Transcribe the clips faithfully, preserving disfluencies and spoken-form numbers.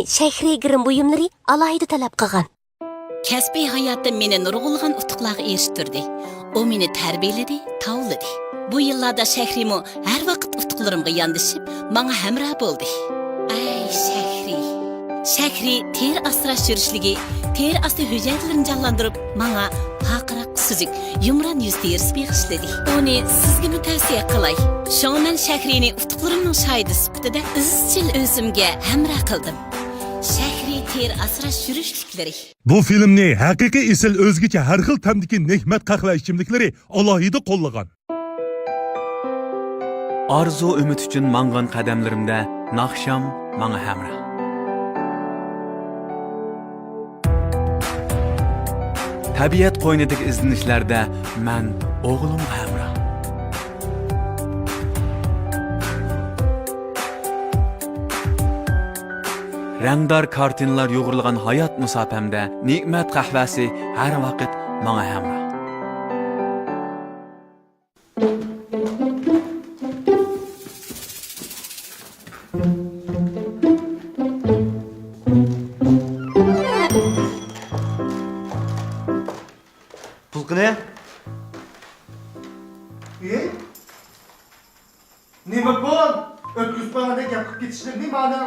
شەھرىي گىرىم بۇيۇملىرى ئالاھىدە تەلەپ قىلغان. كەسپىي ھاياتىم مېنى نۇرغۇنلىغان ئۇتۇقلارغا ئېرىشتۈردى. ئۇ مېنى تەربىيەلىدى، تاۋلىدى. بۇ يىللاردا شەھرىيمۇ ھەر ۋاقىت ئۇتۇقلىرىمغا ياندىشىپ، ماڭا ھەمراھ بولدى. ئەي شەھرىي! شەھرىي تېرە ئاسراش يۈرۈشلۈكى، تېرە ئاستى ھۈجەيرىلىرىنى جانلاندۇرۇپ، ماڭا پارقىراق سۈزۈك، يۇمران يۈز تېرىسى بېغىشلىدى. ئۇنى سىزگىمۇ تەۋسىيە قىلاي. شۇڭا مەن شەھرىينى ئۇتۇقلىرىمنىڭ شاھىدى سۈپىتىدە ئىزچىل ئۆزۈمگە ھەمراھ قىلدىم. شەھرىي تېرە ئاسراش يۈرۈشلۈكلىرى. بۇ فىلىمنى ھەقىقىي ئېسىل ئۆزگىچە ھەر خىل تەمدىكى نېمەت قەھۋە ئىچىملىكلىرى ئالاھىدە قوللىغان. ئارزۇ ئۈمىد ئۈچۈن ماڭغان قەدەملىرىمدە ناخشام ماڭا ھەمراھ. تەبىئەت قوينىدىكى ئىزدىنىشلەردە مەن ئوغلۇمغا ھەمراھ. رەڭدار كارتىنىلار يۇغۇرۇلغان ھايات مۇساپەمدە نېمەت قەھۋەسى ھەر ۋاقىت ماڭا ھەمراھ. پۇل قېنى؟ ئى؟ نېمە پۇل؟ ئۆتكۈزۈپ قويغاندەك گەپ قىلىپ كېتىشلىرىنى مانا.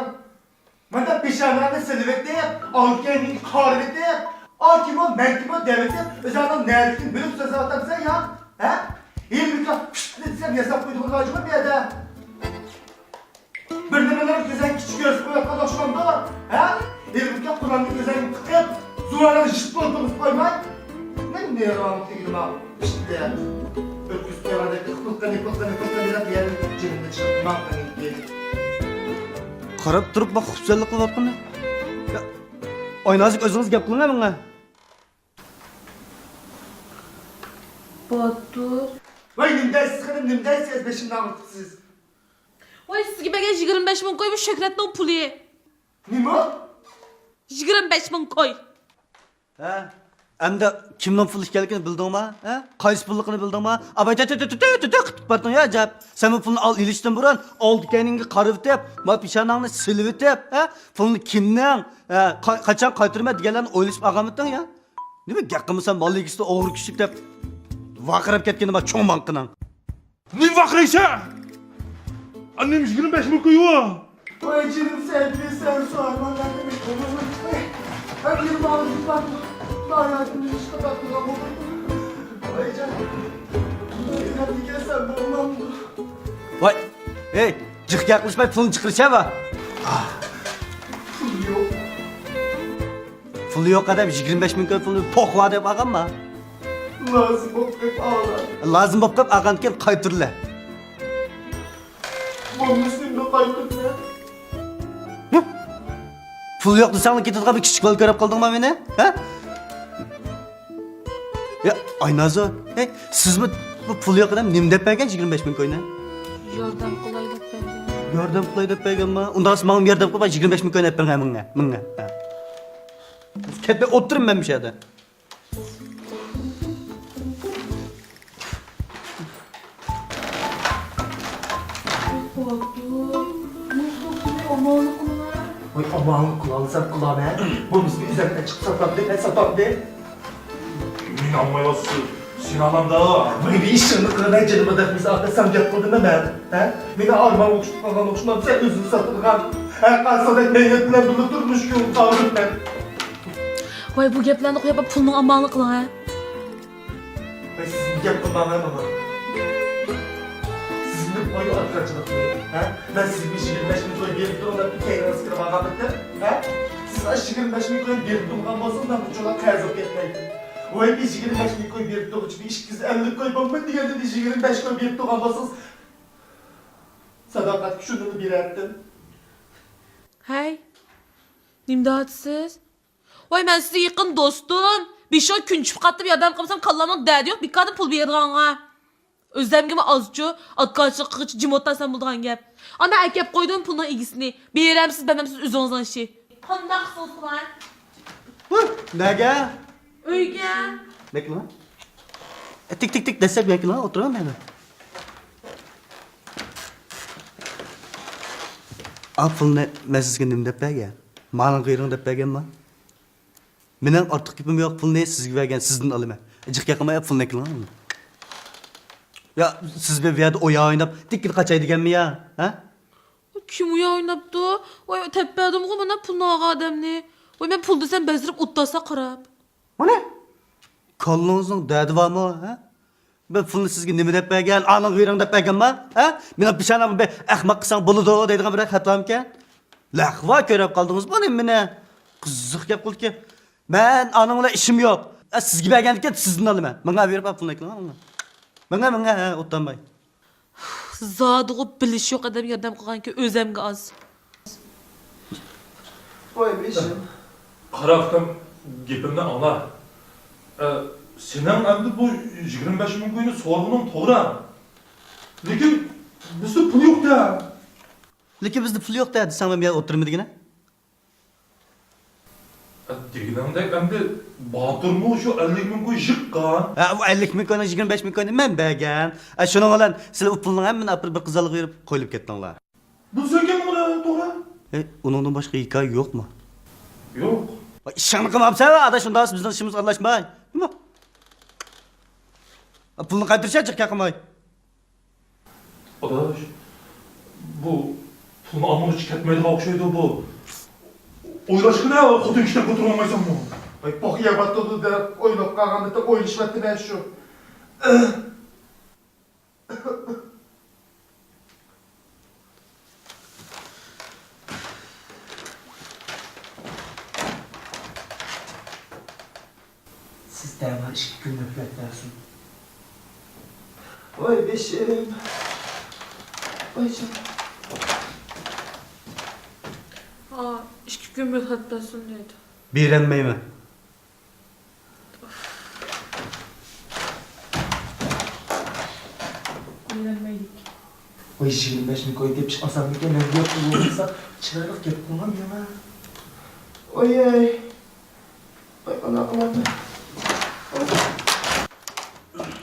مانا پېشانەڭنى سېلىۋېتىپ، ئالدى كەينىڭنى قارىۋېتىپ، ئا كىمۇ، مەن كىمۇ دەۋېتىپ، ئۆزۈڭنىڭ نەدىكىنى بىلىپ سۆزلەۋاتامسەن يا؟ ھە؟ ھېلىمۇكا پىشتىنى دېسەم ياساپ قويىدىغان ھاجىمۇ بۇ يەردە. بىر نېمىلەرنى كۆزۈڭگە كىچىك كۆرسىتىپ قويۇۋاتقان ئوخشىمامدۇ؟ ھە؟ ھېلىمۇكا قۇلاننى كۆزۈڭگە تىقىپ، زۇۋانىڭنى يىپ بولۇپ قويماي. مەن نېرۋامغا تېگىدىما؟ پىشتى. ئۆتكۈزۈپ قويغاندەك قىلقىنى، قىلقىنى، قىلقىنى دەپ يەردىن جېنىمنى چىقىرىپ ماڭ قېنى. قاراپ تۇرۇپ باق، خۇپسەنلىك قىلىۋاتقىنى. يا، ئاينازىك ئۆزىڭىز گەپ قىلىڭ ماڭا. باتۇر. ۋاي، نېمە دەيسىز خېنىم، نېمە دەيسىز؟ بېشىمنى ئاغرىتىپسىز. ۋاي، سىزگە بەرگەن يىگىرمە بەش مىڭ كوي بۇ شۆھرەتنىڭ پۇلى. نېمە؟ يىگىرمە بەش مىڭ كوي. ھە؟ ئەمدى كىمنىڭ پۇل ئىكەنلىكىنى بىلدىڭما؟ ھە؟ قايسى پۇللۇقىنى بىلدىڭما؟ ئاباي، تۆ، تۆ، تۆ، تۆ، تۆ، تۆ قىلىپ بارتىڭ يا، ئەجەب. سەن بۇ پۇلنى ئېلىشتىن بۇرۇن ئالدى كەينىڭگە قارىۋېتىپ، ما پېشانەڭنى سىلىۋېتىپ، ھە؟ پۇلنى كىمنىڭ، ھە، قا-، قاچان قايتۇرىمەن دېگەنلەرنى ئويلىشىپ ئالغانمىدىڭ يا؟ نېمە گەپ قىلمىسام، مال ئىگىسى ئوغرى كۈچلۈك دەپ ۋارقىراپ كەتكىنى بار چوڭ ماڭقىنىڭ. نېمە ۋارقىرايسەن؟ ئا، نېمە يىگىرمە بەش مىڭ كوي ئۇ؟ ۋاي جېنىم، سەن بىلسەڭ، سۇ ئارمانلارنى بىلمەيمەن. ھەم يىگىرمە ئالتە يىل بار، ھاياتىمنى ھېچقانداق قىلغان بولمىدىم. ۋاي جان، بۇنى ئۆيرەپ كەلسەم بولمامدۇ؟ ۋاي، ھەي، جىق گەپ قىلىشماي پۇلنى چىقىرىشە ۋا. پۇل يوق. پۇل يوق ئادەم يىگىرمە بەش مىڭ كوي پۇلنى پوخلا دەپ ئالغانما؟ لازىم بولۇپ قېلىپ ئالغان. لازىم بولۇپ قېلىپ ئالغاندىكىن قايتۇرلا. بولمىسا نېمە قايتۇرىمەن؟ پۇل يوق دېسەڭلا كېتىدىغان بىر كىچىك بالا كۆرۈپ قالدىڭما مېنى؟ ھە؟ يا، ئاينازۇ، ھەي، سىزمۇ بۇ پۇل يوق ئادەم نېمە دەپ بەرگەن يىگىرمە بەش مىڭ كوينى؟ ياردەم قىلاي دەپ بەرگەن. ياردەم قىلاي دەپ بەرگەنما؟ ئۇنداق ماڭا ياردەم قىلىپ يىگىرمە بەش مىڭ كوينى ئەپ بەرگەن مىڭە، مىڭە. ھە. كەتمەي ئولتۇرۇم مەن مۇشۇ يەردە. ۋاي، ئامانلىق قىلالىسام قىلامەن. بولمىسا ئۆزۈم چىقىپ ساتامدى، مەن ساتامدى. مېنى ئاڭلايۋاتىسىز، سېنى ئالامدا. ۋاي، بىر ئىشىڭنى قىلىمەن، جېنىمغا دەپ مىسال قىلسام گەپ قىلدىممۇ مەن؟ ھە؟ مېنى ئارمان ئوخشىتىپ قالغان ئوخشىمامسەن، ئۆزۈڭنى ساتىدىغان. ھە، قارىساڭ مەينەت بىلەن بىللە تۇرمۇش كۆڭۈل قاغىدىم مەن. ۋاي، بۇ گەپلەرنى قويۇپ، پۇلنىڭ ئامالىنى قىلىڭ، ھە؟ ۋاي، سىزمۇ گەپ قىلماڭ، ھە، ماما. سىزنى قوي ئارقاچىلىقنى، ھە؟ مەن سىزگە يىگىرمە بەش مىڭ كوي بېرىپ تۇرۇڭ دەپ كەينىڭىزگە كىرىپ ئالغانمىدىم، ھە؟ سىز ئاشۇ يىگىرمە بەش مىڭ كوي بېرىپ تۇرغان بولسىڭىز، مەن بۇ چولا قەرز بولۇپ كەتمەيتتىم. ۋاي، بىز يىگىرمە بەش مىڭ كوي بېرىپ تۇرغۇچە بىر ئىككى يۈز ئەللىك كوي بولمىدى دېگەندە، بىز يىگىرمە بەش كوي بېرىپ تۇرغان بولسىڭىز، ساداقەتكە شۇنىمۇ بېرەتتىم. ھەي، نېمە دەۋاتىسىز؟ ۋاي، مەن سىزگە يېقىن دوستۇم. بېشىغا كۈن چۈشۈپ قاتتىم، ياردەم قىلمىسام، كاللامنىڭ دەردى يوق، بىكاردىن پۇل بېرىدىغانغا. ئۆزۈمگىمۇ ئازچۇ ئاتكارچىلىق قىلغۇچە جىم ئولتۇرسام بولىدىغان گەپ. ئانا ئەكەپ قويدۇم پۇلنىڭ ئىگىسىنى. بېرەمسىز، بەرمەمسىز، ئۆزىڭىزنىڭ ئىشى. قانداق قىلسىڭىز قىلاي؟ ھە؟ نەگە؟ ئۆيگە. بەكلا. ئە، تىك، تىك، تىك، دەسسەپ بەكلا ئولتۇرۇڭ مەن. ئا، پۇلنى مەن سىزگە نېمە دەپ بەرگەن؟ ماڭا بېرىڭ دەپ بەرگەنما؟ مېنىڭ ئارتۇق گېپىم يوق، پۇلنى سىزگە بەرگەن، سىزدىن ئالىمەن. جىق گەپ قىلماي پۇلنى ئېلىڭ. يا، سىز بىر يەردە ئويۇن ئويناپ، تىككىنە قاچاي دېگەنمۇ يا؟ ھە؟ كىم ئۇيا ئويناپتۇ؟ ۋاي، تەپپەدىمغۇ مانا پۇلنى ئالغان ئادەمنى. ۋاي، مەن پۇل دېسەم بەزىرىپ ئولتۇرسا قاراپ. مانا، كاللىڭىزنىڭ دەردى بارمۇ، ھە؟ بىر پۇلنى سىزگە نېمە دەپ بەرگەن، ئانىڭغا بېرىڭ دەپ بەرگەنما، ھە؟ مېنىڭ پېشانەمنى بىر ئەخمەق قىلساڭ بولىدۇ دەيدىغان بىر خەتلەرمىكەن؟ لەقۋا كۆرۈپ قالدىڭىزمۇ نېمىنى؟ قىزىق گەپ قىلدىكەن. مەن ئانىڭ بىلەن ئىشىم يوق. ئە، سىزگە بەرگەندىكىن سىزدىن ئالىمەن. ماڭا بېرىپ پۇلنى ئەكىلىڭ. ماڭا، ماڭا، ھە، ئوتتانماي. زادىغۇ بىلىشى يوق ئادەم ياردەم قىلغانكى ئۆزەمگە ئاز. ۋاي بېشىم. قارا ئۇكام، گېپىمنى ئاڭلا. ئە، سېنىڭ ئەمدى بۇ يىگىرمە بەش مىڭ كوينى سورىغىنىڭ توغرا. لېكىن بىزدە پۇل يوق-دە. لېكىن بىزدە پۇل يوق-دە دېسەڭ مەن بۇ يەردە ئولتۇرىمەن دېگىنە. دېگىنىڭدەك ئەمدى باتۇرمۇ شۇ ئەللىك مىڭ كوي يىغقان. ھە، ئۇ ئەللىك مىڭ كوينىڭ يىگىرمە بەش مىڭ كوينى مەن بەرگەن. ھە، شۇنىڭ بىلەن سىلەر ئۇ پۇلنىڭ ھەممىنى ئاپىرىپ بىر قىزلارغا بېرىپ قويۇپ كەتتىڭلار. بۇ سۆزگە توغرا؟ ھە، ئۇنىڭدىن باشقا ھېكايە يوقمۇ؟ يوق. ۋاي، ئىشىڭنى قىلمامسەن، ئاداش، ئۇنداق بىزنىڭ ئىشىمىزغا ئارىلاشماي. ھە، پۇلنى قايتۇرۇشە جىق قىلماي. ئاداش، بۇ پۇلنى ئالمىغۇچە كەتمەيدىغان ئوخشايدۇ بۇ. ئويلاشقىنا، خوتۇن كىشىدەك ئولتۇرالمايسەنمۇ؟ ۋاي، پوق يەۋاتىدۇ دەپ ئويلاپ قالغاندا ئويلىشىۋەتتىم مەن شۇ. سىز دەرھال ئىككى كۈن مۆھلەت بەرسۇن. ۋاي بېشىم. ۋاي جان. ئا، ئىككى كۈن مۆھلەت بەرسۇن دەيدۇ. بېرەلمەيمەن. بېرەلمەيدىكەن. ۋاي، يىگىرمە بەش مىڭ كوي تېپىش ئاسانمىكەن، مەن بۇ ياققا بولمىسا، چىرايلىق گەپ قىلغان مېڭە. ۋاي، ۋاي، ئانا، ئانا.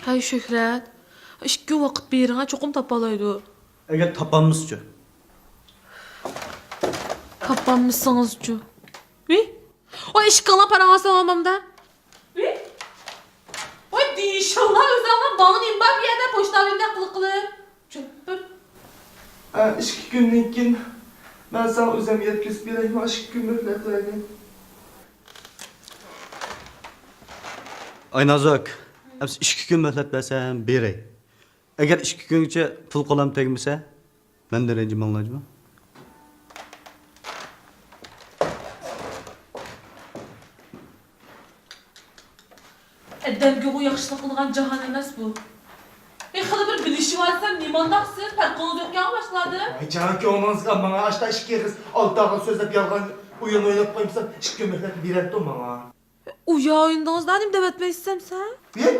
ھەي، شۆھرەت، ئىككى كۈن ۋاقىت بېرىڭە، چوقۇم تاپالايدۇ. ئەگەر تاپالمىسىچۇ؟ تاپالمىسىڭىزچۇ؟ ۋىي؟ ۋاي، ئىشىكىڭلار پاراڭ ئالسام ئالمامدا. ۋىي؟ ۋاي، دېيىشىڭلار ئۆزۈڭلار، ماڭا نېمە بار بۇ يەردە پوچتاۋىندەك قىلىپ قىلىپ. چۈمپۈر. ئە، ئىككى كۈندىن كېيىن مەن ساڭا ئۆزۈم يەتكۈزۈپ بېرەي، ماڭا ئىككى كۈن مۆھلەت بەرگىن. ئاينازۇك، ئەمسە ئىككى كۈن مۆھلەت بەرسەم بېرەي. ئەگەر ئىككى كۈنگىچە پۇل قولۇم تەگمىسە، مەندىن رەنجىمەڭلار جۇمۇ. ئادەمگىغۇ ياخشىلىق قىلىدىغان جاھان ئەمەس بۇ. ئى، خېلى بىر بىلىشىۋالسام، نېمانداقسىز؟ پەرقىڭىز يوقكەن باشقىلاردىن. ۋاي جان، كۆڭلىڭىزگە ماڭا ئاشتا ئىككى ئېغىز ئالتە ئاغىل سۆزلەپ، يالغان ئويۇن ئويناپ قويمىسام، ئىككى كۈن مۆھلەتنى بېرەمتۇ ماڭا. ئۇيا ئوينىدىڭىز، نېمە دەۋەتمەيسىز سەن؟ ھېي!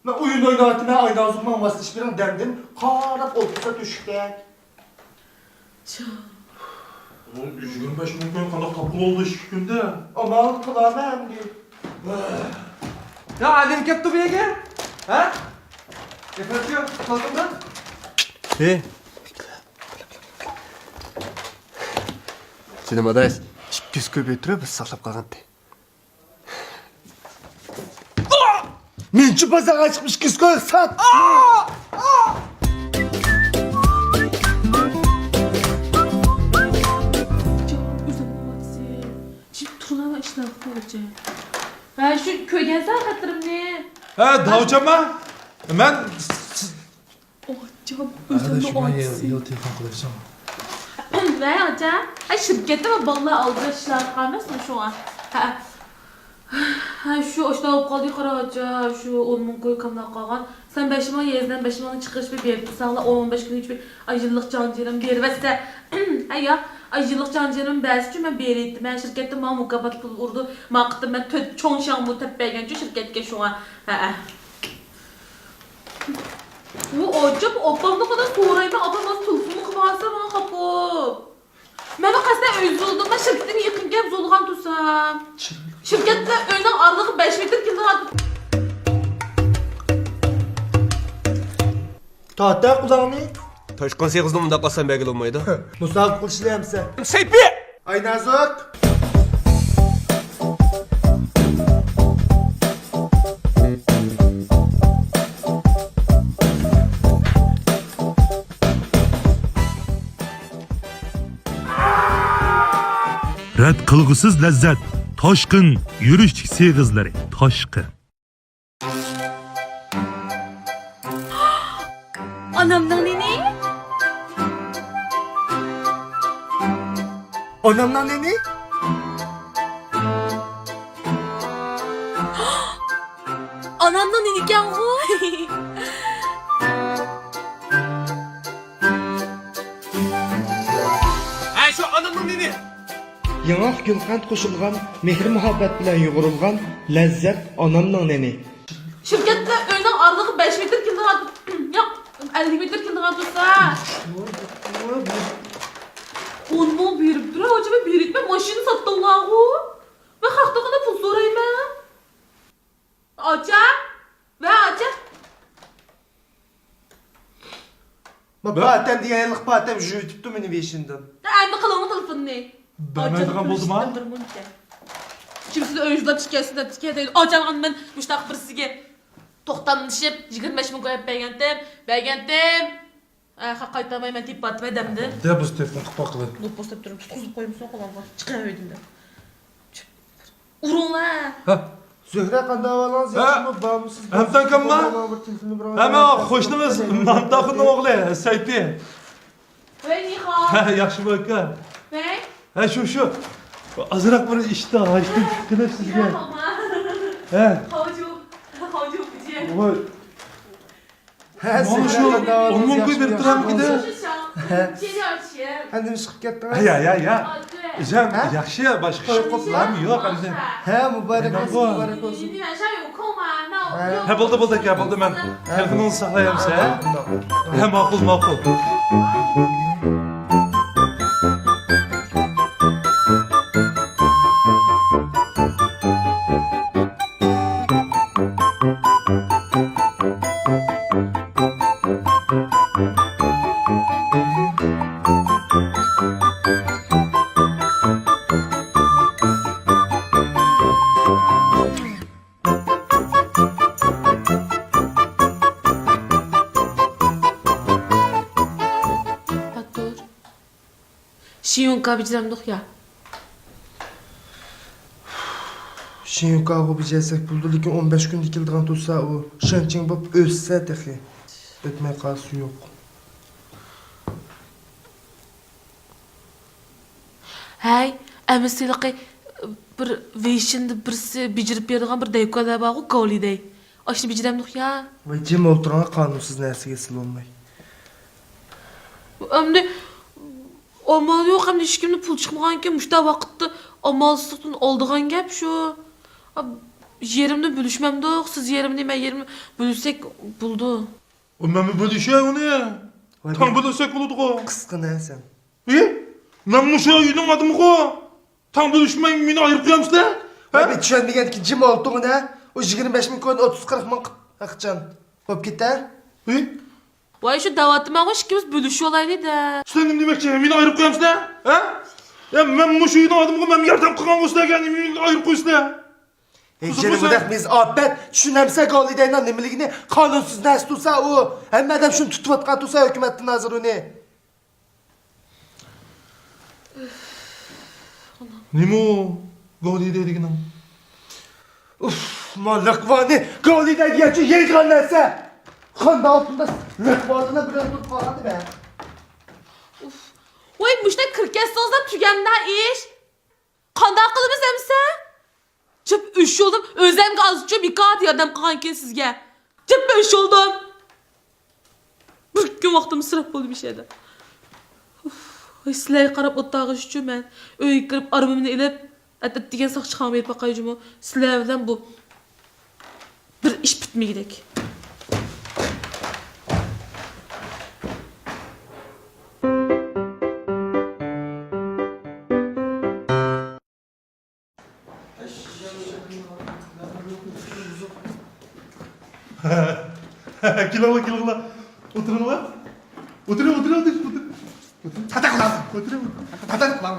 مەن ئويۇن ئويناۋاتىمەن، ئاينازۇم ماڭا ماسلىشىپ بېرىڭ، دەمدىن قاراپ ئولتۇرسا تۆشۈكتەك. جان. ئۇ يىگىرمە بەش مىڭ كوينى قانداق تاپقىلى بولدى ئىككى كۈندە؟ ئامال قىلامەن ئەمدى. يا، ئادەم كەپتۇ بۇ يەرگە. ھە؟ ئەپەندىم، تۇتۇلدۇڭ؟ ھە. سېنىڭ ئاداش ئىككى يۈز كوي بېرىپ تۇرۇپ، بىز ساقلاپ قالغانتى. مەنچە بازارغا چىقىپ ئىككى يۈز كوي سات. ھە، شۇ كۆرگەنسەن خەتلىرىمنى؟ ھە، داۋۇچاما، مەن ئاچام، ئۆزۈمنى ئاچىسى. ۋەي ئاچا، ھە، شىركەتتە بالىلار ئالدىراش ئىشلەۋاتقان ئەمەسمۇ شۇڭا. ھە. ھە، شۇ ئاشۇنداق بولۇپ قالدى، قارا ئاچا، شۇ ئون مىڭ كوي كاملاپ قالغان. سەن بەش مىڭ يېزىدىن بەش مىڭنى چىقىرىش بىر بېرىپ تۇرساڭلا، ئون بەش كۈنگىچە بىر ئاي يىللىق جان جېنىم بېرىۋەتسە. ھە، يا، ئاي يىللىق جان جېنىم بەرسىچۇ، مەن بېرەيتتىم. مەن شىركەتتىن ماڭا مۇكاپات پۇل ئۇرىدۇ. ما قېتىم مەن تۆت چوڭ شاڭمۇ تەپ بەرگەنچۇ شىركەتكە شۇڭا. ھە. ۋۇ ئاچام، ئاپامنى قانداق سورايمەن، ئاپام ھازىر تېلېفوننى قىلمىغانسا ماڭا خاپا بولۇپ. مەنمۇ قەستەن ئۆي زۇلدۇم، مەن شىركىتىمگە يېقىن كەپ زۇلغان تۇرسام. شىركەت بىلەن ئۆينىڭ ئارىلىقى بەش مېتىر كېلىدىغان. تارتە قۇلاقنى. تاشقان سېغىزنى مۇنداق ئاسان بەرگىلى بولمايدۇ. مۇسابىقە قىلىشلى ئەمسە. سەيپى! ئاينازۇك! رەت قىلغۇسىز لەززەت، تاشقىن، يۈرۈشلۈك سېغىزلىرى، تاشقىن. ئانامنىڭ نېنى؟ ئانامنىڭ نېنى؟ ئانامنىڭ نېنى ئىكەنغۇ؟ ھە، شۇ ئانامنىڭ نېنى؟ ياڭاق گۈلقەنت قوشۇلغان، مېھىر-مۇھەببەت بىلەن يۇغۇرۇلغان لەززەت ئانامنىڭ نېنى. شىركەتتە ئۆينىڭ ئارىلىقى بەش مېتىر كېلىدىغان، ياق، ئەللىك مېتىر كېلىدىغان تۇرسا. ئون مىڭ بېرىپ تۇرۇڭ، ئاچا، مەن بېرىمەن، ماشىنا ساتتىڭلارغۇ. مەن خەقتىن قانداق پۇل سورايمەن؟ ئاچا، ۋە ئاچا. ما پاتەم دېگەن ھېلىقى پاتەم يۈرۈۋېتىپتۇ مېنى بېشىمدىن. ئەمدى قىلىڭ تېلېفوننى. بەرمەيدىغان بولدىما؟ كىم سىزنى ئۆي يۈزلەپ چىقكەنسىز دەپتىكەن دەيدۇ. ئاچام مەن مۇشۇنداق بىرسىگە توختاملىشىپ يىگىرمە بەش مىڭ كوي بەرگەنتىم، بەرگەنتىم. ئە، قايتۇرماي مەن تېپىپ بارىمەن دەمدىم. دە بىز تېلېفون قىلىپ باقىلى. نوپۇس دەپ تۇرۇپ تۇتقۇزۇپ قويمىسۇن قولۇڭغا. چىقىڭ ئۆيدىن دەپ. ئۇرۇڭلار. ھە. زۆھرە، قانداق ئەھۋالىڭىز؟ ھە. ياخشىمۇ، بارمۇسىز؟ ھەمتاكامما؟ ھە، مانا قوشنىڭىز مامتاخۇننىڭ ئوغلى سەيپى. ۋەي، نىخاۋ. ھە، ياخشىمۇ ئاكا؟ ۋەي. ھە، شۇ، شۇ. ئازراق بىر ئىشتا ھاجىتىم قىلىپ سىزگە. ھە. ۋاي. ھە، مانا شۇ ئون مىڭ كوي بېرىپ تۇرامدۇ؟ ھە. ھە، نېمە ئىش قىلىپ كەتتىڭىز؟ يا، يا، يا. ئۆزۈم ياخشى، باشقا ئىش قىلىپ يوق ئەمدى. ھە، مۇبارەك بولسۇن، مۇبارەك بولسۇن. ھە، بولدى، بولدى، ئاكا، بولدى، مەن تېلېفونىڭىزنى ساقلايمەن، ھە؟ ھە، ماقۇل، ماقۇل. باتۇر. شىيۇڭكا بېجىرەمدۇق يا؟ شىيۇڭكاغۇ بېجەرسەك بولىدۇ، لېكىن ئون بەش كۈندە كېلىدىغان تۇرسا ئۇ شېڭچىڭ بولۇپ ئۆسسە تېخى. ئۆتمەي قالسا يوق. ھەي، ئەمىسە ھېلىقى بىر ۋېيشىندا بىرسى بېجىرىپ بېرىدىغان بىر دەيكۇەنلەر بارغۇ، گاۋلى دەي. ئاشۇنى بېجىرەمدۇق يا؟ ۋاي، جىم ئولتۇرۇڭا، قانۇنسىز نەرسىگە سېلىنماي. ئەمدى ئامال يوق، ئەمدى ھېچكىمدىن پۇل چىقمىغانكەن، مۇشۇنداق ۋاقىتتا ئامالسىزلىقتىن ئالىدىغان گەپ شۇ. ئا، يېرىمنى بۆلۈشمەمدۇق، سىز يېرىمنى، مەن يېرىمنى بۆلسەك بولىدۇ. ئۇ مەنمۇ بۆلۈشەي ئۇنى. تەڭ بۆلۈشسەك بولىدىغۇ. قىسقا نەرسە. ئى؟ مەنمۇ شۇ ئۆينىڭ ئادىمىغۇ. تەڭ بۆلۈشمەي مېنى ئايرىپ قويامسىلەر؟ ھە؟ مەن چۈشەنمىگەندىكىن جىم ئولتۇرغىن ھە. ئۇ يىگىرمە بەش مىڭ كوينى ئوتتۇز قىرىق مىڭ قىلىپ ھەقچان بولۇپ كېتە. ھى؟ ۋاي، شۇ دەۋاتىمەنغۇ، ئىككىمىز بۆلۈشۈۋالايلى دە. سىلەر نېمە دېمەكچى؟ مېنى ئايرىپ قويامسىلەر؟ ھە؟ يا مەن مۇشۇ ئۆينىڭ ئادىمىغۇ، مەن ياردەم قىلغانغۇ سىلەرگە، نېمە مېنى ئايرىپ قويىسىلەر؟ ھېي، جېنىم، بۇنداق مېز ئاپەت، چۈشىنەمسەن گاۋلىدەينىڭ نېمىلىكىنى؟ قانۇنسىز نەرسە تۇرسا ئۇ، ھەممە ئادەم شۇنى تۇتۇۋاتقان تۇرسا ھۆكۈمەتتىن ھازىر ئۇنى. نېمە ئۇ گاۋلىدەي دېگىنىڭ؟ ئۇف، ما لىقۋانى گاۋلىدەي دېگەنچە يەيدىغان نەرسە. قانداق ئالتۇندا لىقۋانىنى بىلەن تۇرۇپ قالغان دېمە. ئۇف. ۋاي، مۇشۇنداق كىرىپ كەتسىڭىزلا تۈگەمدۇ ئىش. قانداق قىلىمىز ئەمسە؟ جىپ ئۈچ يولدىن ئۆزەمگە ئازچە بىكار ياردەم قىلغانكەن سىزگە. جىپ ئۈچ يولدىن. بىر كۈن ۋاقتىم ئىسراپ بولدى مۇشۇ يەردە. ئۇف، ۋاي، سىلەرگە قاراپ ئولتۇرغۇچىچۇ مەن ئۆيگە كىرىپ ئارمىمنى ئېلىپ، ئەتەت دېگەن ساقچىخانىغا بېرىپ باقايچۇمۇ؟ سىلەر بىلەن بۇ بىر ئىش پۈتمىگۈدەك. كېلىڭلار، كېلىڭلار. ئولتۇرۇڭلار. ئولتۇرۇڭ، ئولتۇرۇڭ، ئولتۇرۇڭ. تاتاقلاڭ. ئولتۇرۇڭ. تاتاقلاڭ.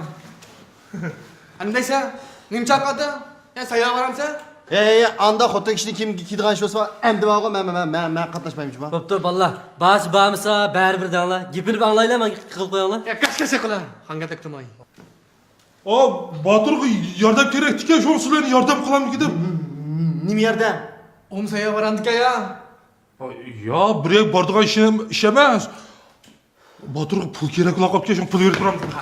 ئەمدى دەيسەن، نېمە چاقىردىڭ؟ يا ساياھەت بارامسەن؟ ھەي، ھەي، ھەي، ئاندا خوتۇن كىشىنىڭ كىيىم كىيىدىغان ئىشى بولسا، ئەمدى بارغۇ، مەن، مەن، مەن، مەن قاتناشمايمەن جۇما. بوپتۇ، بالىلار. بارسا بارمىسا، بەرىبىر دەڭلار. گېپىنى بىر ئاڭلايلى، ماڭا قىلىپ قويۇڭلار. يا، كاش، كاش قىلە. خانگەردەك تۇرماي. ئا، باتۇرغا ياردەم كېرەكتىكەن، شۇڭا سىلەرنى ياردەم قىلامدىكىن دەپ. نېمە ياردەم؟ ئومسايا بارامدىكەن يا. يا، بىر يەرگە بارىدىغان ئىش، ئىش ئەمەس. باتۇرغا پۇل كېرەك بولۇپ قاپتىكەن، شۇڭا پۇل بېرىپ تۇرامدىكىن.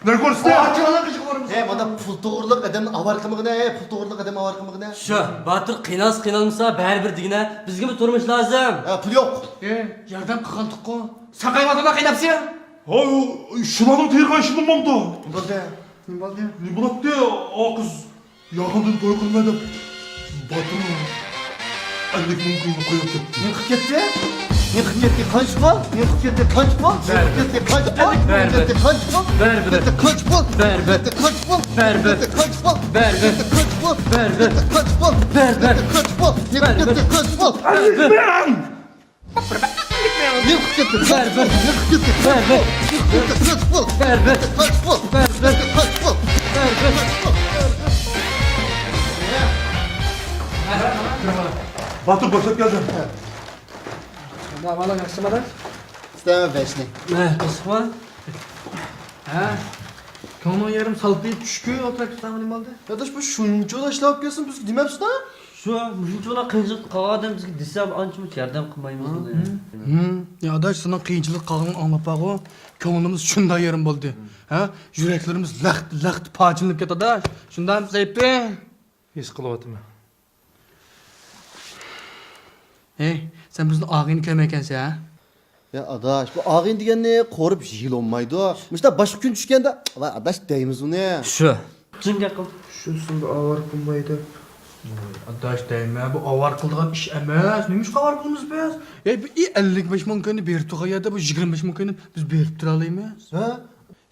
نە كۆرسىتە؟ ئاچىڭلار قىچىق بولمىسۇن. ھەي، مانا پۇل توغرىلىق ئادەمنى ئاۋارە قىلمىغىنە، ھەي، پۇل توغرىلىق ئادەمنى ئاۋارە قىلمىغىنە. شۇ، باتۇر قىينالسا قىينالمىسا، بەرىبىر دېگىنە، بىزگىمۇ تۇرمۇش لازىم. ھە، پۇل يوق. ئى، ياردەم قىلغانتۇققۇ. ساقايۋاتىدىلا قىيناپسەن. ھاي، شۇلارنىڭ تېرىغان ئىشىنى ماڭدا. نېمە بولدى؟ نېمە بولدى؟ نېمە بولاتتى؟ ئا قىز. ياقىندىن توي قىلىمەن دەپ باتۇرنىڭ ئەللىك مىڭ كويىنى قويۇپ كەتتى. نېمە قىلىپ كەتتى؟ نېمە قىلىپ كەتتى؟ قانچە پۇل؟ نېمە قىلىپ كەتتى؟ قانچە پۇل؟ نېمە قىلىپ كەتتى؟ قانچە پۇل؟ نېمە قىلىپ كەتتى؟ قانچە پۇل؟ نېمە قىلىپ كەتتى؟ قانچە پۇل؟ نېمە قىلىپ كەتتى؟ قانچە پۇل؟ نېمە قىلىپ كەتتى؟ قانچە پۇل؟ نېمە قىلىپ كەتتى؟ قانچە پۇل؟ نېمە قىلىپ كەتتى؟ قانچە پۇل؟ نېمە قىلىپ كەتتى؟ بەرىبىر. نېمە قىلىپ كەتتى؟ بەرىبىر. نېمە قىلىپ كەتتى؟ بەرىبىر. نېمە قىلىپ كەتتى؟ قانچە پۇل؟ بەرىبىر. قانچە پۇل؟ بەرىبىر. قانچە پۇل؟ بەرىبىر. باتۇر باشلاپ كەلدىم. ئەھۋالىڭ ياخشىمۇ ئاداش؟ ئىستەيمەن بەشنى. ھە، قىزىقما؟ ھە؟ كۆڭلۈڭ يېرىم سالپىيىپ چۈشكۈ ئولتۇرۇپ كېتىسەن، نېمە بولدى؟ ئاداش، بۇ شۇنچىۋالا ئىشلەپ كەلسۇن، بىزگە دېمەپسىز-دە؟ شۇ، مۇشۇنچىۋالا قىيىنچىلىقتا قالغان ئادەم بىزگە دېسە ئانچە-مۇنچە ياردەم قىلمايمىز بۇنى. ھىم. يا ئاداش، سېنىڭ قىيىنچىلىقتا قالغىنىڭنى ئاڭلاپ بارغۇ، كۆڭلىمىز شۇنداق يېرىم بولدى. ھە؟ يۈرەكلىرىمىز لەختە-لەختە پارچىلىنىپ كەتتى ئاداش. شۇنداقمۇ سەيپى؟ ھېس قىلىۋاتىمەن. ھەي، سەن بىزنىڭ ئاغىنىنى كۆرمەيكەنسەن ھە؟ يا ئاداش، بۇ ئاغىنە دېگەننى قورۇپ يېگىلى بولمايدۇ. مۇشۇنداق باشقا كۈن چۈشكەندە، ۋاي ئاداش دەيمىزمۇ نېمە؟ شۇ. جىڭ گەپ قىل. شۇ سىزنى ئاۋارە قىلماي دەپ. ۋاي ئاداش دەيمەن، بۇ ئاۋارە قىلىدىغان ئىش ئەمەس. نېمىشقا ئاۋارە قىلىمىز بىز؟ ھەي، بۇ ئەللىك بەش مىڭ كوينى بېرىپ تۇرغان يەردە بۇ يىگىرمە بەش مىڭ كوينى بىز بېرىپ تۇرالايمىز. ھە؟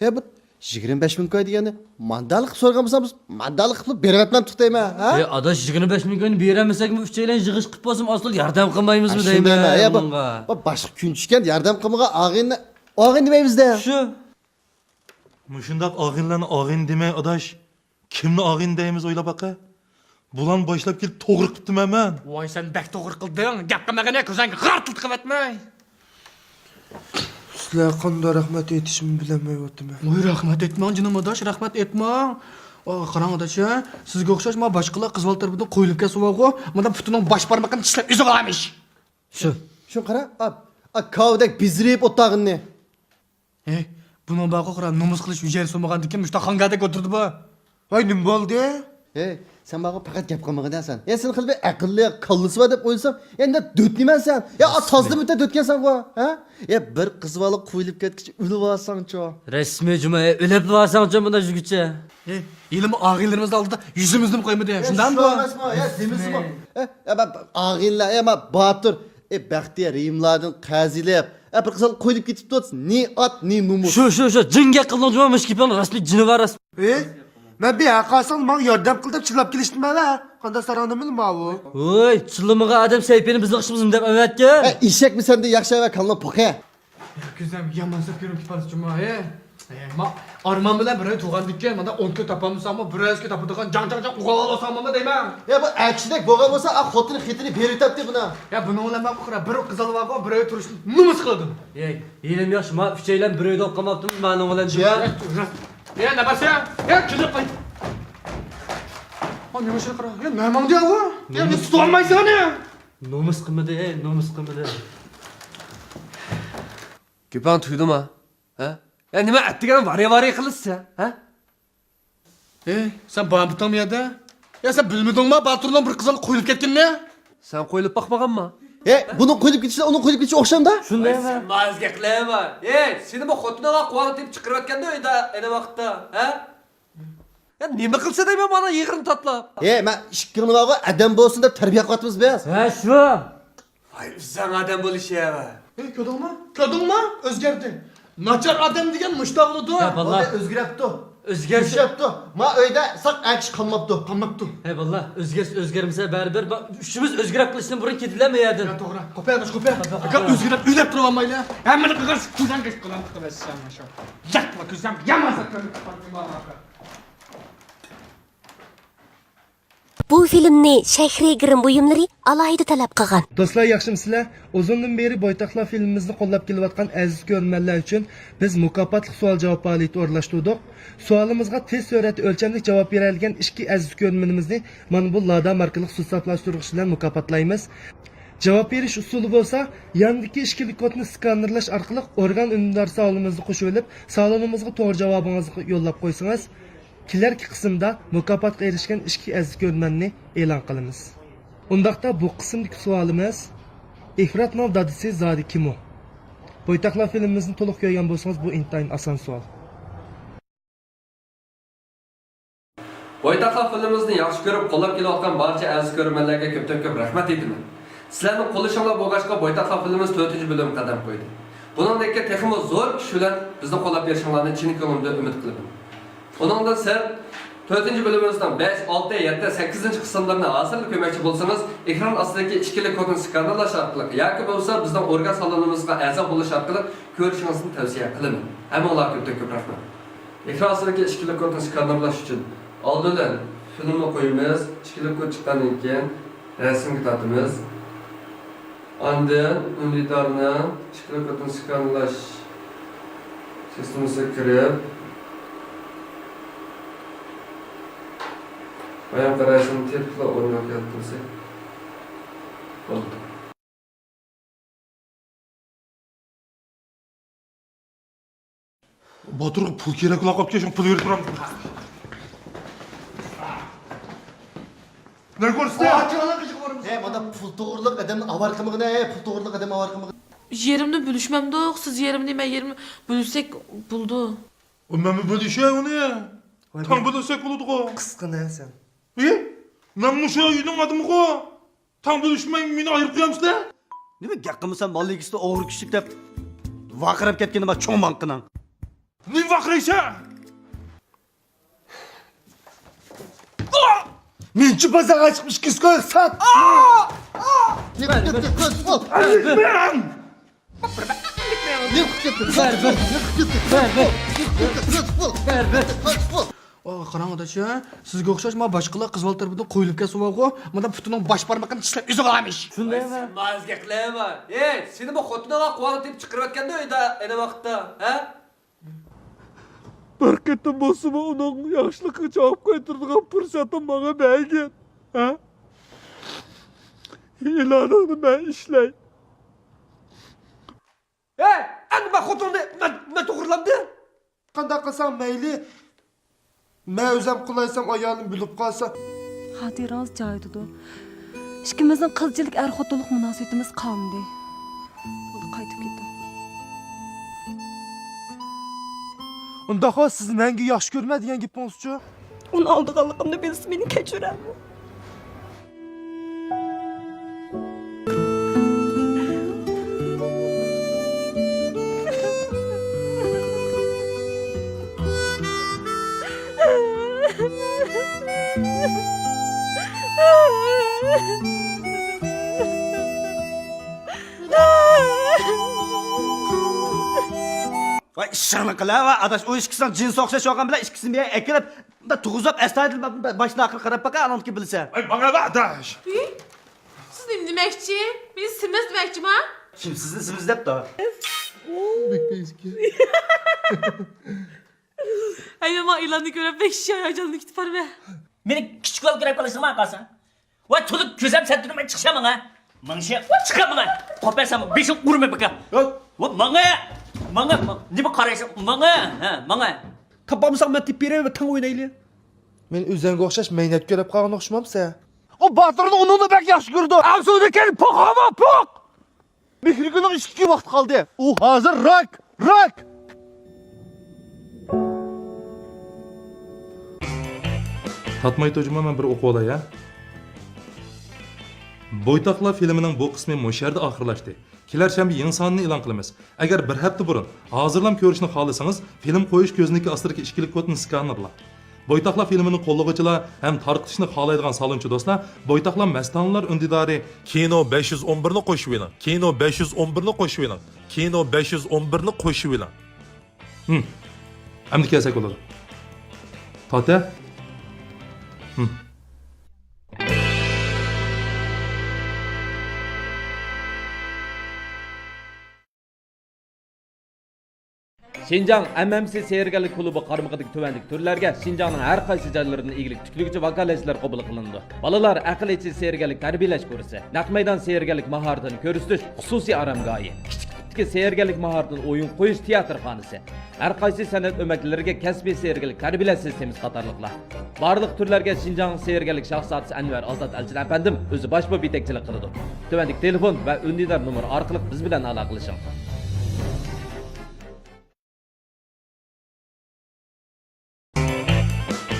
ھەي، بۇ يىگىرمە بەش مىڭ كوي دېگەننى ماندالىق قىلىپ سورىغان بولساڭ، بىز ماندالىق قىلىپ بېرىۋەتمەمتۇق دەيمەن، ھە؟ ئەي ئاداش، يىگىرمە بەش مىڭ كوينى بېرەلمىسەكمۇ، ئۈچەيلەن يىغىشىپ بولسىمۇ ئاز-تولا ياردەم قىلمايمىزمۇ دەيمەن. ھە، شۇندايمەن. ھەي، بۇ، بۇ باشقا كۈن چۈشكەن ياردەم قىلمىغان ئاغىنىنى ئاغىنە دېمەيمىز-دە. شۇ. مۇشۇنداق ئاغىنىلەرنى ئاغىنە دېمەي ئاداش، كىمنى ئاغىنە دەيمىز ئويلاپ باقە. بۇلارنى باشلاپ كېلىپ توغرا قىپتىمەن مەن. ۋاي، سەن بەك توغرا قىلدىڭ. گەپ قىلمىغىنە، كۆزۈڭگە غارتىلتىقىۋەتمەي. سىلەرگە قانداق رەھمەت ئېيتىشىمنى بىلەلمەيۋاتىمەن. ۋاي، رەھمەت ئېيتماڭ جېنىم ئاداش، رەھمەت ئېيتماڭ. ئا، قاراڭ ئاداش ھە، سىزگە ئوخشاش مانا باشقىلار قىز بالا تەرىپىدىن قويۇلۇپ كەتسە بارغۇ، مانا پۇتىنىڭ باش بارمىقىنى چىشلەپ ئۈزۈۋالارمىش. شۇ. شۇ قارا، ئا، ئا، كاۋىدەك بېزىرىپ ئولتۇرغىنىنى. ھەي، بۇنىڭ بارغۇ قارا، نومۇس قىلىش ھۈجەيرىسى بولمىغاندىكىن مۇشۇنداق خانگەردەك ئولتۇردى بۇ. ۋاي، نېمە بولدى؟ ھەي، سەن ماڭا پەقەت گەپ قىلمىغىن سەن. ھەي، سېنىڭ خېلى بىر ئەقىللىق، كاللىسى بار دەپ ئويلىسام، يەنە دۆتنىمەن سەن. يا، تازىدىن ئۆتە دۆتكەنسەنغۇ، ھە؟ يا، بىر قىز بالا قويۇلۇپ كەتكۈچە ئۆلۈۋالساڭچۇ. رەسمىي جۇما، ھەي، ئۆلۈپلا بارساڭچۇ مۇنداق يۈرگۈچە. ھەي، ھېلىمۇ ئاغىنىلىرىمىزنىڭ ئالدىدا يۈزىمىزنىمۇ قويمىدى. شۇنداقمۇ؟ ئەمەسمۇ، ھە، دېمىسىمۇ. ھە، ھە، ئاغىنىلەر، ھە، باتۇر. ئەي، بەختىيار رېھىملاردىن قەرز ئېلىپ، ئەي، بىر قىز بالا قويۇلۇپ كېتىپتۇ، نى ئات، نى نومۇس. شۇ، شۇ، شۇ، جىڭ گەپ قىلدىڭ جۇما، مۇشۇ گېپىڭنى رەسمىي جىنىۋار رەسمىي. ئەي، مەن بىر ھەق ئالساڭ ماڭا ياردەم قىل دەپ چىللاپ كېلىشتىمەن ھە. قانداق ساراڭنىمۇ ماۋۇ؟ ۋوي، چىللىمىغان ئادەم سەيپىنى بىزنىڭ ئىشىمىزمۇ دەپ ئەۋەتكەن. ئەي، ئېشەكمۇ سەندىن ياخشى ئەۋە كاللىنىڭ پوقى. يا كۆزەم، يامان سەت كۆرۈنۈپ كېتىپسىز جۇما، ھەي. ئەي، ما، ئارمان بىلەن بىر ئۆي تۇغقاندىكىن، مانا ئون كىلو تاپالمىساڭمۇ، بىر ئەسكە تاپىدىغان جاڭ، جاڭ، جاڭ ئوغۇل ئالساڭمۇ دەيمەن. يا، بۇ ئەركىشىدەك بولغان بولسا، ئا، خوتۇنى خېتىنى بېرىۋېتەتتى بۇنىڭ. يا، بۇنىڭ بىلەن مەن بۇ قارا بىر قىز ئالىۋالغان، بىر ئۆي تۇرۇشنى نومۇس قىلدىم. يەي، ھېلىمۇ ياخشى، ما ئۈچەيلەن بىر ئۆيدە ئولتۇرماپتىمىز، مانىڭ بىلەن جۇما. يا، يا، نە بارسا؟ يا، كېلىپ قايت. ئا، نېمە ئىشقا قارا؟ يا، نەماڭدى ئاۋۇ؟ يا، نېمە تۇتالمايسەن ئۇنى؟ نومۇس قىلمىدى، ھەي، نومۇس قىلمىدى. گېپىڭ تۈگىدىما؟ ھە؟ يا نېمە ئەتىگەن ۋارى-ۋارى قىلىسەن، ھە؟ ھەي، سەن بارمىدىڭمۇ يەردە؟ يا سەن بىلمىدىڭما باتۇرنىڭ بىر قىز بالا قويۇلۇپ كەتكىنىنى؟ سەن قويۇلۇپ باقمىغانما؟ ھەي، بۇنىڭ قويۇلۇپ كېتىشى، ئۇنىڭ قويۇلۇپ كېتىشى ئوخشامدا؟ شۇنداق ئەمەس. سەن ماز گەپلەرمۇ؟ ھەي، سېنىمۇ خوتۇنۇڭغا قۇۋۋەت تېپىپ چىقىرىۋەتكەندۇ ئەينى ۋاقىتتا، ھە؟ يا نېمە قىلسا دەيمەن مانا يىغىرنى تاتلاپ. ھەي، مەن ئىككىڭلارغا ئادەم بولسۇن دەپ تەربىيە قىلىۋاتىمىز بىز. ھە، شۇ. ۋاي، ئۆزۈڭ ئادەم بولۇش يا. ھەي، كۆردۈڭمۇ؟ كۆردۈڭمۇ؟ ئۆزگەردى. ناچار ئادەم دېگەن مۇشۇنداق بولىدۇ. يا باللا. ئۆزگىرەپتۇ. ئۆزگەرسە يۈرۈشەپتۇ. ما ئۆيدە ساق ئەر كىشى قالماپتۇ. قالماپتۇ. ھەي باللا، ئۆزگەرسە ئۆزگەرمىسە بەرىبىر، با-، ئۈچىمىز ئۆزگىرەپ قېلىشتىن بۇرۇن كېتىلەمە يەردىن. يا، توغرا. قوپە، قوپە. قوپە، ئاكا، قوپە. ئۆزگىرەپ ئۆيلەپ تۇرۇۋالمايلى. ھەممىنى قىلغان كۆزۈڭ قىلىپ قىلىپ قىلىپ. ياق، كۆزۈڭ يامان زات كۆرۈپ. بۇ فىلىمنى شەھرىي گىرىم بۇيۇملىرى ئالاھىدە تەلەپ قىلغان. دوستلار، ياخشىمۇسىلەر؟ ئۇزۇندىن بېرى بويتاقلار فىلىمىمىزنى قوللاپ كېلىۋاتقان ئەزىز كۆرۈرمەنلەر ئۈچۈن بىز مۇكاپاتلىق سوئال-جاۋاب پائالىيىتى ئورۇنلاشتۇردۇق. سوئالىمىزغا تېز سۈرئەتتە ئۆلچەملىك جاۋاب بېرەلىگەن ئىككى ئەزىز كۆرۈرمىنىمىزنى مانا بۇ لادا ماركىلىق سۇ ساپلاشتۇرغۇچ بىلەن مۇكاپاتلايمىز. جاۋاب بېرىش ئۇسۇلى بولسا، ياندىكى ئىككىلىك كودنى سكانېرلاش ئارقىلىق ئورگان ئۈندىدار سالونىمىزدا قوشۇۋېلىپ، سالونىمىزغا توغرا جاۋابىڭىزنى يوللاپ قويسىڭىز، كېلەركى قىسىمدا مۇكاپاتقا ئېرىشكەن ئىككى ئەزىز كۆرۈرمەننى ئېلان قىلىمىز. ئۇنداقتا بۇ قىسىمدىكى سوئالىمىز، ئىفراتنىڭ دادىسى زادى كىم ئۇ؟ بويتاقلار فىلىمىمىزنى تولۇق كۆرگەن بولسىڭىز، بۇ ئىنتايىن ئاسان سوئال. بويتاقلار فىلىمىمىزنى ياخشى كۆرۈپ، قوللاپ كېلىۋاتقان بارچە ئەزىز كۆرۈرمەنلەرگە كۆپتىن كۆپ رەھمەت ئېيتىمەن. سىلەرنىڭ قوللىشىڭلار بولغاچقا، بويتاقلار فىلىمىمىز تۆتىنچى بۆلۈمگە قەدەم قويدى. بۇنىڭدىن كېيىن تېخىمۇ زور كۈچ بىلەن بىزنى قوللاپ بېرىشىڭلارنى چىن كۆڭلۈمدىن ئۈمىد قىلىمەن. ئۇنىڭدىن سىرت، تۆتىنچى بۆلۈمىمىزنىڭ بەش، ئالتە، يەتتە، سەككىزىنچى قىسىملىرىنى ھاسىللا كۆرمەكچى بولسىڭىز، ئېكران ئاستىدىكى ئىككىلىك كودنى سكانېرلاش ئارقىلىق ياكى بولمىسا بىزنىڭ ئورگان سالونىمىزغا ئەزا بولۇش ئارقىلىق كۆرۈشىڭىزنى تەۋسىيە قىلىمەن. ھەممىڭلارغا كۆپتىن كۆپ رەھمەت. ئېكران ئاستىدىكى ئىككىلىك كودنى سكانېرلاش ئۈچۈن ئالدى بىلەن فىلىمنى قويىمىز، ئىككىلىك كود چىققاندىن كېيىن رەسىمگە تارتىمىز. ئاندىن ئۈندىدارنىڭ ئىككىلىك كودنى سكانېرلاش سىستېمىسىغا كىرىپ، بايام قاراشنى تېپىپلا ئورنىغا كەلتۈرسەك بولىدۇ. باتۇرغا پۇل كېرەك بولاپ قاپتىكەن، شۇڭا پۇل بېرىپ تۇرامدۇ؟ نەگە كۆرسىتە؟ ھە، مانا پۇل توغرىلىق ئادەمنى ئاۋارە قىلمىغىن، ھە، پۇل توغرىلىق ئادەمنى ئاۋارە قىلمىغىن. يېرىمنى بۆلۈشمەمدۇق، سىز يېرىمنى، مەن يېرىمنى بۆلسەك بولىدۇ. ئۇ مەنمۇ بۆلۈشەي ئۇنى. تەڭ بۆلسەك بولىدىغۇ. قىسقىنە سەن. ئى، مەنمۇ شۇ ئۆينىڭ ئادىمىغۇ. تەڭ بۆلۈشمەي مېنى ئايرىپ قويامسىلەر؟ نېمە گەپ قىلمىسام، مال ئىگىسى ئوغرى كۈچلۈك دەپ ۋارقىراپ كەتكىنى بار چوڭ ماڭقىنىڭ. نېمە ۋارقىرايسەن؟ مېنچە بازارغا چىقىپ ئىككىسى كوي سات. نېمە قىلىپ كەتتىڭ؟ نېمە قىلىپ كەتتىڭ؟ بەر، بەر. نېمە قىلىپ كەتتىڭ؟ بەر، بەر. نېمە قىلىپ كەتتىڭ؟ بەر، بەر. ئا، قاراڭ ئاداش، سىزگە ئوخشاش ما باشقىلار قىز بالا تەرىپىدىن قويۇلۇپ كەتسە بارغۇ، مانا پۇتىنىڭ باش بارمىقىنى چىشلەپ ئۈزۈۋالامىش. شۇنداقمۇ؟ ماز گەپلەرمۇ. ئەي، سېنىمۇ خوتۇنۇڭغا قۇۋاقنى تېپىپ چىقىرىۋەتكەندۇ ئەينى ۋاقىتتا، ھە؟ بىر قېتىم بولسىمۇ ئۇنىڭ ياخشىلىقىغا جاۋاب قايتۇرىدىغان پۇرسەتنى ماڭا بەرگىن، ھە؟ ئېلانىڭنى مەن ئىشلەي. ھەي، ئەمدى مەن خوتۇننى مەن، مەن توغرىلامدىم. قانداق قىلساڭ مەيلى، مەن ئۆزۈم قىلايسام ئايالىم بىلىپ قالسا. خاتىرىڭىز جايىدىدۇ. ئىككىمىزنىڭ قىلچىلىك ئەر-خوتۇنلۇق مۇناسىۋىتىمىز قالمىدى. بولدى، قايتىپ كېتىڭ. ئۇنداققۇ، سىزنى مەڭگۈ ياخشى كۆرىمەن دېگەن گېپىڭىزچۇ؟ ئۇنى ئالدىغانلىقىمنى بىلسە مېنى كەچۈرەرمۇ؟ ۋاي ئىشىڭنى قىل ھە، ۋاي ئاداش، ئۇ ئىككىسىنىڭ جىنسى ئوخشاش بولغان بىلەن ئىككىسىنى بىر يەرگە ئەكىرىپ، مۇنداق تۇرغۇزۇپ، ئەستايىدىل باشتىن ئاخىر قاراپ باقە، ئانىڭدىكى بىلسە. ۋاي ماڭا ۋە ئاداش. ھى؟ سىز نېمە دېمەكچى؟ مېنى سېمىز دېمەكچىما؟ كىم سىزنى سېمىز دەپتۇ؟ بەك پەيزىكەن. ھەي، مەن ئېلاننى كۆرۈپ بەك ھاياجانلىنىپ كېتىپ بارىمەن. مېنى كىچىك بالا كۆرۈپ قالىسىڭما قالسا؟ ۋاي تولۇق كۆزۈم سەن تۇرماي چىقسا ماڭا. ماڭشا، ۋاي چىقا ماڭا. قوپارسام بېشىڭ ئۇرما بىكا. ۋاي ماڭا. ماڭا، ماڭا. نېمە قارايسەن؟ ماڭا. ھە، ماڭا. تاپالمىساڭ مەن تېپىپ بېرەي، تەڭ ئوينايلى. مەن ئۆزۈڭگە ئوخشاش مەينەت كۆرۈپ قالغان ئوخشىمامسەن؟ ئۇ باتۇرنى ئۇنىڭدىن بەك ياخشى كۆرىدۇ. ئەمسۇدىكىن پوق ھاما پوق! مېھرىگۈلنىڭ ئىشىككە ۋاقتى قالدى. ئۇ ھازىر راك، راك! تاتماي توجۇما مەن بىر ئوقۇۋالاي ھە. بويتاقلار فىلىمىنىڭ بۇ قىسمى مۇشۇ يەردە ئاخىرلاشتى. كېلەر شەنبە يېڭى سانىنى ئېلان قىلىمىز. ئەگەر بىر ھەپتە بۇرۇن ھازىرلام كۆرۈشنى خالىسىڭىز، فىلىم قويۇش كۆزنىكى ئاستىدىكى ئىككىلىك كودنى سكانېرلاڭ. بويتاقلار فىلىمىنى قوللىغۇچىلار ھەم تارقىتىشنى خالايدىغان سالونچى دوستلار، بويتاقلار مەستانىلار ئۈندىدارى كىنو بەش يۈز ئون بىرنى قوشۇۋېلىڭ. كىنو بەش يۈز ئون بىرنى قوشۇۋېلىڭ. كىنو بەش يۈز ئون بىرنى قوشۇۋېلىڭ. ھىم. ئەمدى كەلسەك بولىدۇ. تاتە. ھىم. شىنجاڭ ئەم ئەم سى سېھىرگەرلىك كۇلۇبى قارمىقىدىكى تۆۋەندىكى تۈرلەرگە شىنجاڭنىڭ ھەر قايسى جايلىرىدىن ئىگىلىك تىكلىگۈچى ۋاكالەتچىلەر قوبۇل قىلىنىدۇ. بالىلار ئەقىل ئېچىش سېھىرگەرلىك تەربىيەلەش كۇرسى، نەق مەيدان سېھىرگەرلىك ماھارىتىنى كۆرسىتىش خۇسۇسىي ئارامگاھى، كىچىك تىپتىكى سېھىرگەرلىك ماھارىتىنى ئويۇن قويۇش تىياتىرخانىسى، ھەر قايسى سەنئەت ئۆمەكلىرىگە كەسپىي سېھىرگەرلىك تەربىيەلەش سىستېمىسى قاتارلىقلار. بارلىق تۈرلەرگە شىنجاڭ سېھىرگەرلىك شاھزادىسى ئەنۋەر ئازات ئەلچىن ئەپەندىم ئۆزى باش بولۇپ يېتەكچىلىك قىلىدۇ. تۆۋەندىكى تېلېفون ۋە ئۈندىدار نومۇرى ئارقىلىق بىز بىلەن ئالاقىلىشىڭ.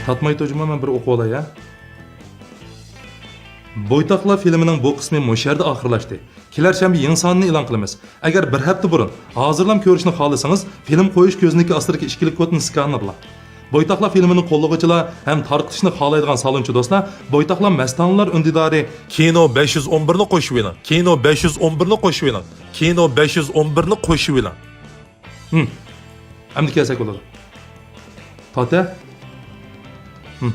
تاتماي تۇرجۇما، مەن بىر ئوقۇۋالاي ھە. بويتاقلار فىلىمىنىڭ بۇ قىسمى مۇشۇ يەردە ئاخىرلاشتى. كېلەر شەنبە يېڭى سانىنى ئېلان قىلىمىز. ئەگەر بىر ھەپتە بۇرۇن ھازىرلام كۆرۈشنى خالىسىڭىز، فىلىم قويۇش كۆزنىكى ئاستىدىكى ئىككىلىك كودنى سكانېرلاڭ. بويتاقلار فىلىمىنى قوللىغۇچىلار ھەم تارقىتىشنى خالايدىغان سالونچى دوستلار، بويتاقلار مەستانىلار ئۈندىدارى كىنو بەش يۈز ئون بىرنى قوشۇۋېلىڭ. كىنو بەش يۈز ئون بىرنى قوشۇۋېلىڭ. كىنو بەش يۈز ئون بىرنى قوشۇۋېلىڭ. ھىم. ئەمدى كەلسەك بولىدۇ. تاتە. ھىم.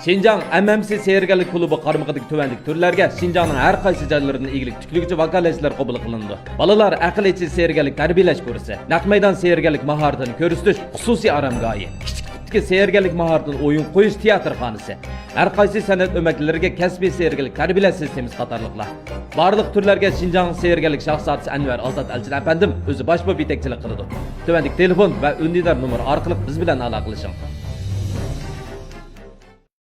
شىنجاڭ ئەم ئەم سى سېھىرگەرلىك كۇلۇبى قارمىقىدىكى تۆۋەندىكى تۈرلەرگە شىنجاڭنىڭ ھەر قايسى جايلىرىدىن ئىگىلىك تىكلىگۈچى ۋاكالەتچىلەر قوبۇل قىلىنىدۇ. بالىلار ئەقىل ئېچىش سېھىرگەرلىك تەربىيەلەش كۇرسى، نەق مەيدان سېھىرگەرلىك ماھارىتىنى كۆرسىتىش خۇسۇسىي ئارامگاھى، كىچىك تىپتىكى سېھىرگەرلىك ماھارىتىنى ئويۇن قويۇش تىياتىرخانىسى، ھەر قايسى سەنئەت ئۆمەكلىرىگە كەسپىي سېھىرگەرلىك تەربىيەلەش سىستېمىسى قاتارلىقلار. بارلىق تۈرلەرگە شىنجاڭ سېھىرگەرلىك شاھزادىسى ئەنۋەر ئازات ئەلچىن ئەپەندىم ئۆزى باش بولۇپ يېتەكچىلىك قىلىدۇ. تۆۋەندىكى تېلېفون ۋە ئۈندىدار نومۇرى ئارقىلىق بىز بىلەن ئالاقىلىشىڭ.